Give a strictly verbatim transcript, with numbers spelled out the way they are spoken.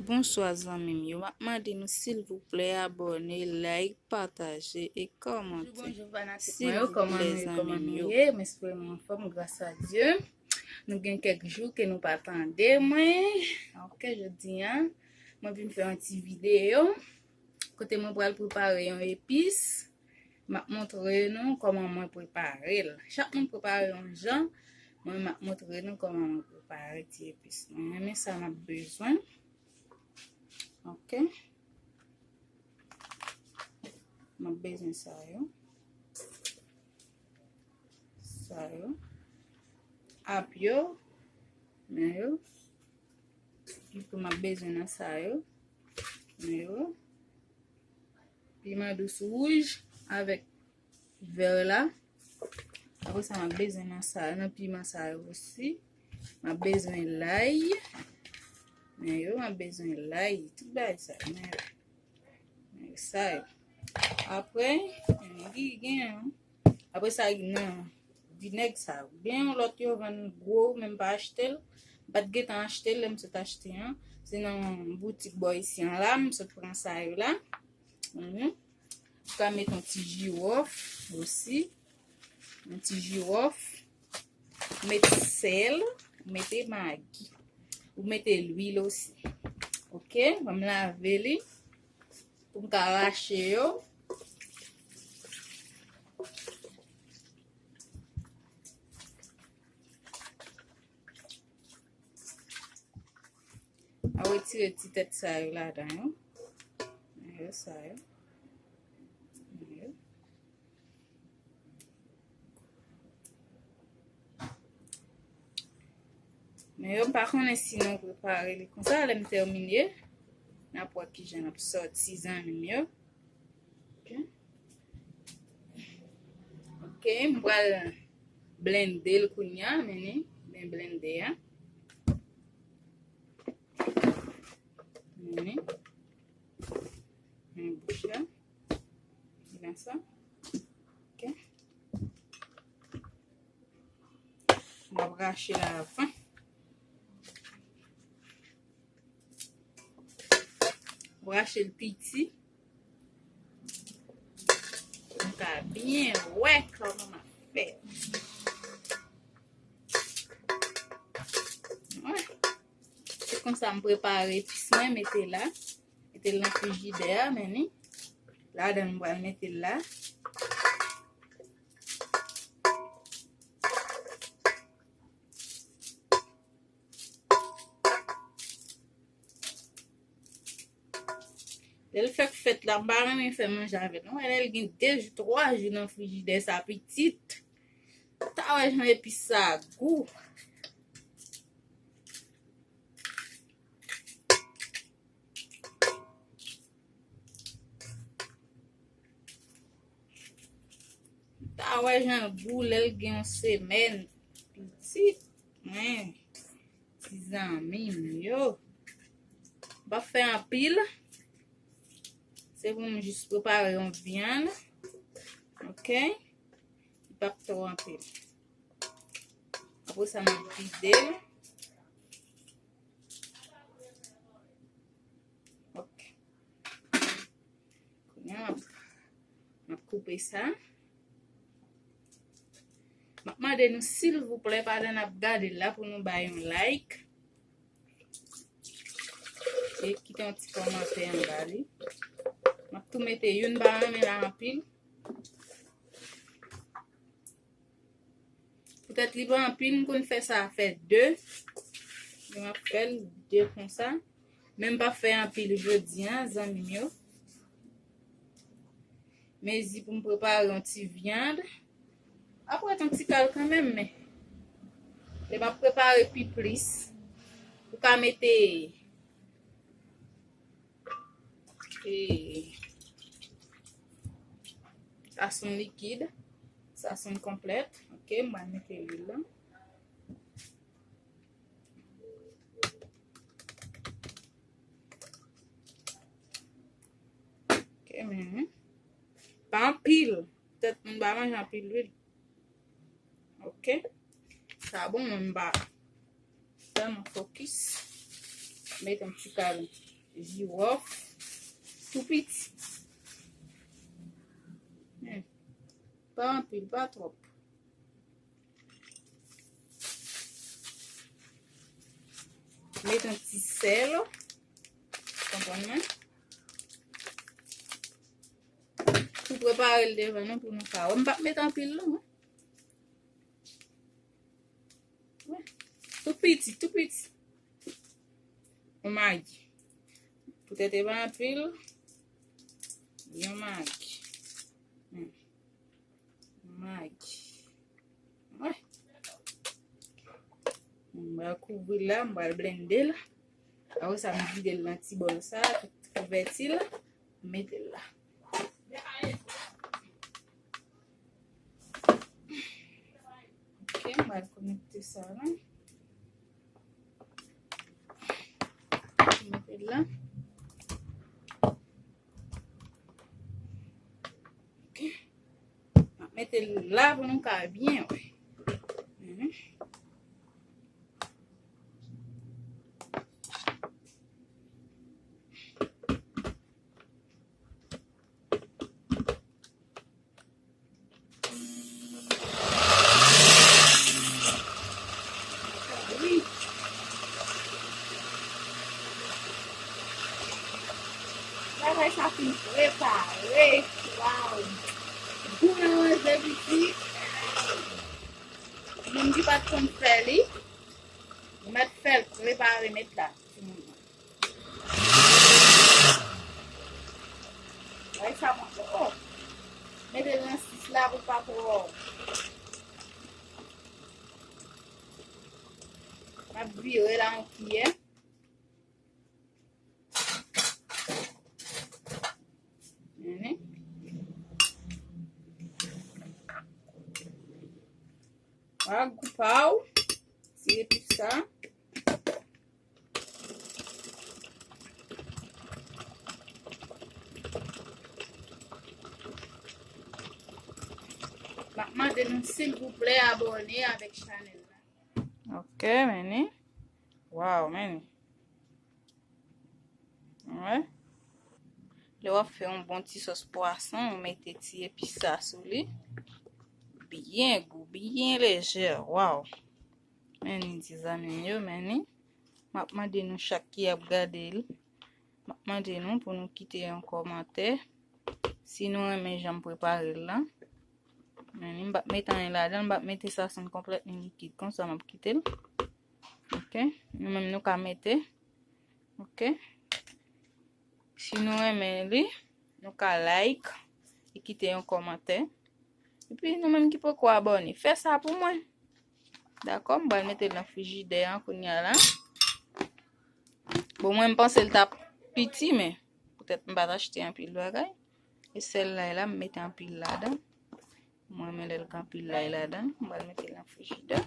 Bonswa zanmi m yo, m ap mande nou silvouplè abòne, like, pataje e kòmante. Bonjou, bonjou fanatik mwen yo, kòman nou ye, kòman nou ye? M espere nou anfòm, gras a Dye. Nou gen kèk jou ke nou pa tande mwen. Ok, jodi a mwen vin fè yon ti videyo kote mwen pral prepare yon epis. M ap montre nou kòman mwen prepare l. Chak moun prepare yon jan, mwen m ap montre nou kòman mwen prepare ti epis. Mwen renmen sa m ap bezwen. Ok. M ap bezwen sa yo. Sa yo. Apyo. Men yo. Epi m ap bezwen nan sa yo. Men yo. Piman dous wouj avèk vè la. Apre sa, m ap bezwen nan sa, nan piman sa yo osi. M ap bezwen lay. Men yo, m ap bezwen lay. Tout bagay sa yo. Men yo. Men yo, sa yo. Apre, men yo, gen, gen, apre sa, nan vinèg sa yo. Gen yon lòt yo vann gwo, men m pa achte l. M pa t gentan achte l, lè m sot achte an. Se nan boutik bò isi an la, m sot pran sa yo la. Mhm. Ou ka met yon ti jiwòf osi. Yon ti jiwòf. Ou met sèl, ou mete magi. Ou mete lwil osi. Ok, ban m lave li. Pou m ka rache yo. A retire ti tèt sa yo ladan yo. Yo sa yo. Yo. Men yo, m pa konnen si nou prepare li konsa. Lè m tèmine, n ap wè kijan l ap sòti, zanmi m yo. Ok. Ok, m pral blende l kounye a, men ni, men blende a. Men ni. Men bouch la. Li konsa. Ok. M ap rache l avan. M rache l piti. M ka byen wè kòman m ap fè. Wè. Se konsa m prepare epis mwen, mete la. Mete l nan frijidè a, men ni. Ladan m pral mete l la. Lè l fèk fèt la, m pa renmen fè manje avè l. Mwen wè lè l gen de jou, twa jou nan frijidè, sa pitit. Ta wè jan epis sa gou. Ta wè jan gou lè l gen yon semèn pitit. Men, ti zanmi m yo. M p ap fè anpil. Se pou m jis prepare yon vyann. Ok? Li p ap twò anpil. Apre sa, m ap vide l. Ok. Kounye a, m ap, m ap koupe sa. M ap mande nou, silvouplè, pandan n ap gade l la, pou nou bay yon like. E kite yon ti kòmantè anba li. M ap tou mete youn, m pa renmen la anpil. Poutèt li pa anpil, m konn fè sa fè de. Men m ap fè l de konsa. Men m p ap fè anpil jodi a, zanmi m yo. Mezi pou m prepare yon ti vyann. Apre, yon ti kal kanmenm, men lè m ap prepare pi plis, ou ka mete E, sa se yon likid. Sa se yon konplèt. Ok, m pral mete lwil la. Ok, men. Pa anpil. Petèt moun pa manje anpil lwil. Ok. Sa bon, mwen m pa tèlman fokis. Met yon ti kal Jiwòf tou piti. Hmm. Pa anpil, pa twòp. Met yon ti sèl. Konprann mwen? Pou prepare l devan nou pou nou ka wè. M p ap met anpil non. Tou piti, tou piti. Yon Magi. Poutèt e pa anpil. Yon Magi. Hmm. Magi. Wè. M pral kouvri l la, m pral blende l. Apre sa, m vide l nan ti bòl sa, tout kouvèti l, m mete l la. Ok, m pral konekte sa la. Mete l la. Ok. M ap mete l la pou nou ka byen wè. Mhm. Bagay sa fin prepare. Waw. Gou nan manje piti. Moun ki pa t konn fè li, ou mèt fè l, prepare, met la. Ay, sa bon. Oh. Mete l nan sis la pou l pa twò. M ap vire la yon kiyè. Mhm. Wala gou pa w. Ti epis sa. M ap mande nou silvouplè abòne avèk chanèl la. Ok, men ni. Waw, men ni. Wè. Lè w ap fè yon bon ti sòs pwason, ou mete ti epis sa sou li. Byen gou, byen lejè. Waw. Men ni, ti zanmi m yo, men ni. M ap mande nou chak ki ap gade l. M ap mande nou pou nou kite yon kòmantè. Si nou renmen jan m prepare l la. Men ni, m p ap mete anyen ladan l, m p ap mete sa, sa konplètman likid. Konsa m ap kite l. Ok. Nou menm nou ka mete. Ok. Si nou renmen li, nou ka like e kite yon kòmantè. Epi nou menm ki poko abòne, fè sa pou mwen. Dakò, m pral mete l nan frijidè an kounye a la. Bon, mwen m panse l t ap piti, men poutèt m pa t achte anpil bagay. E sèl la, la, m mete anpil ladan. Mwen renmen lè l gen anpil lay ladan. M pral mete l nan frijidè.